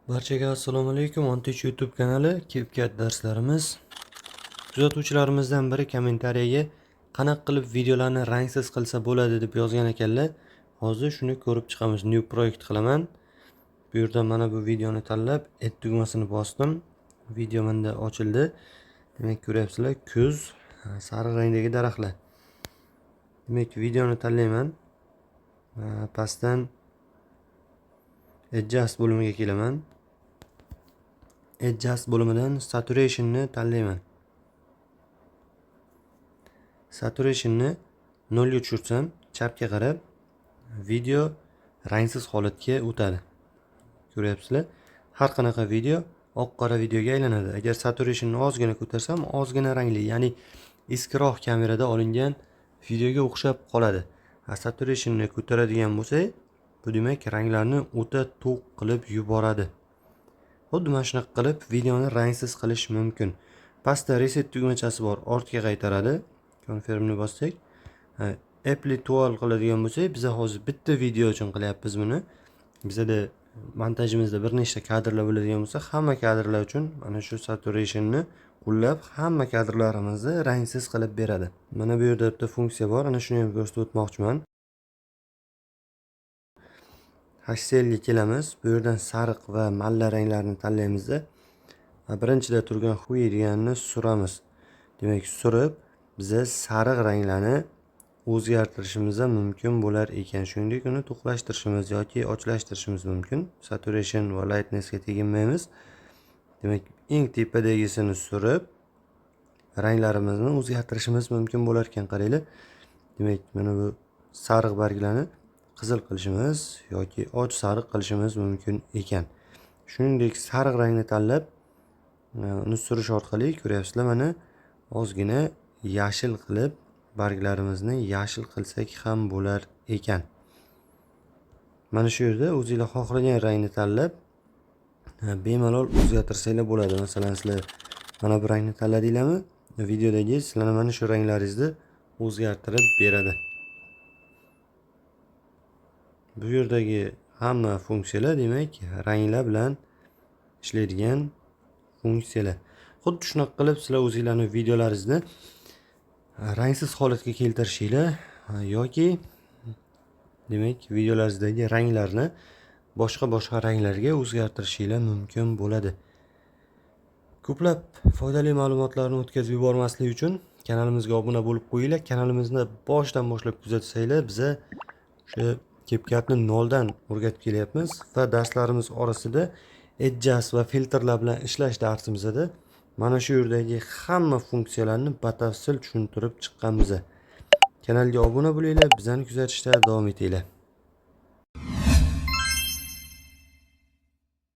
Barchaga assalomu alaykum. Ontich YouTube kanali, CapCut darslarimiz. Kuzatuvchilarimizdan biri kommentariyaga qanaqa qilib videolarni rangsiz qilsa bo'ladi deb yozgan ekanlar. Hozir shuni ko'rib chiqamiz. New project qilaman. Bu yerda mana bu videoni tanlab, Add tugmasini bostim. Video menda ochildi. Demak, ko'ryapsizlar, kuz, sariq rangdagi daraxtlar. Demak, videoni tanlayman. Pastdan Adjust bo'limiga kelaman. Adjust bo'limidan Saturationni tanlayman. Saturationni 0 ga tushirsam, chapga qarab video rangsiz holatga o'tadi. Ko'ryapsizlar? Har qanaqa video oq qora videoga aylanadi. Agar saturationni ozgina ko'tarsam, ozgina rangli, ya'ni eskiroq kamerada olingan videoga o'xshab qoladi. Saturationni ko'taradigan bo'lsak, bu demak ranglarni o'ta to'q qilib yuboradi. Xuddi mana shunaqa qilib videoni rangsiz qilish mumkin. Pastda reset tugmachasi bor, ortga qaytaradi. Confirmni bossak, apply to all qiladigan bo'lsak, biza hozir bitta video uchun qilyapmiz buni. Bizada montajimizda bir nechta kadrlar bo'ladigan bo'lsa, hamma kadrlar uchun mana shu saturationni qo'llab, hamma kadrlarimizni rangsiz qilib beradi. Mana bu yerda bitta funksiya bor, ana shuni ham ko'rsatib o'tmoqchiman. HSL ga kelamiz. Bu yerdan sariq va malla ranglarni tanlaymizda va birinchida turgan Hue deganini suramiz. Demak, surib biza sariq ranglarni o'zgartirishimiz ham mumkin bo'lar ekan. Shuningdek, uni to'qlashtirishimiz yoki ochlashtirishimiz mumkin. Saturation va lightnessga teginmaymiz. Demak, eng tepadagisini surib ranglarimizni o'zgartirishimiz mumkin bo'lar ekan, qaranglar. Demak, mana bu sariq barglarni qizil qilishimiz yoki och sariq qilishimiz mumkin ekan. Shuningdek, sariq rangni tanlab, uni surish orqali, ko'ryapsizlar, mana ozgina yashil qilib, barglarimizni yashil qilsak ham bo'lar ekan. Mana shu yerda o'zinglar xohlagan rangni tanlab, bemalol o'zgartirsanglar bo'ladi. Masalan, sizlar mana bu rangni tanladinglarmi, videodagi sizlarni mana shu ranglaringizni o'zgartirib beradi. Bu yerdagi hamma funksiyalar, demak, ranglar bilan ishlaydigan funksiyalar. Xuddi shunaqa qilib sizlar o'zinglarni videolaringizni rangsiz holatga keltirishinglar yoki, demak, videolaringizdagi ranglarni boshqa boshqa ranglarga o'zgartirishinglar mumkin bo'ladi. Ko'plab foydali ma'lumotlarni o'tkazib yubormaslik uchun kanalimizga obuna bo'lib qo'yinglar. Kanalimizni boshidan boshlab kuzatsanglar, biza o'sha CapCutni noldan o'rgatib kelyapmiz va darslarimiz orasida adjust va filtrlar bilan ishlash darsimizda mana shu yerdagi hamma funksiyalarni batafsil tushuntirib chiqqanmiz. Kanalga obuna bo'linglar, bizani kuzatishda davom etinglar.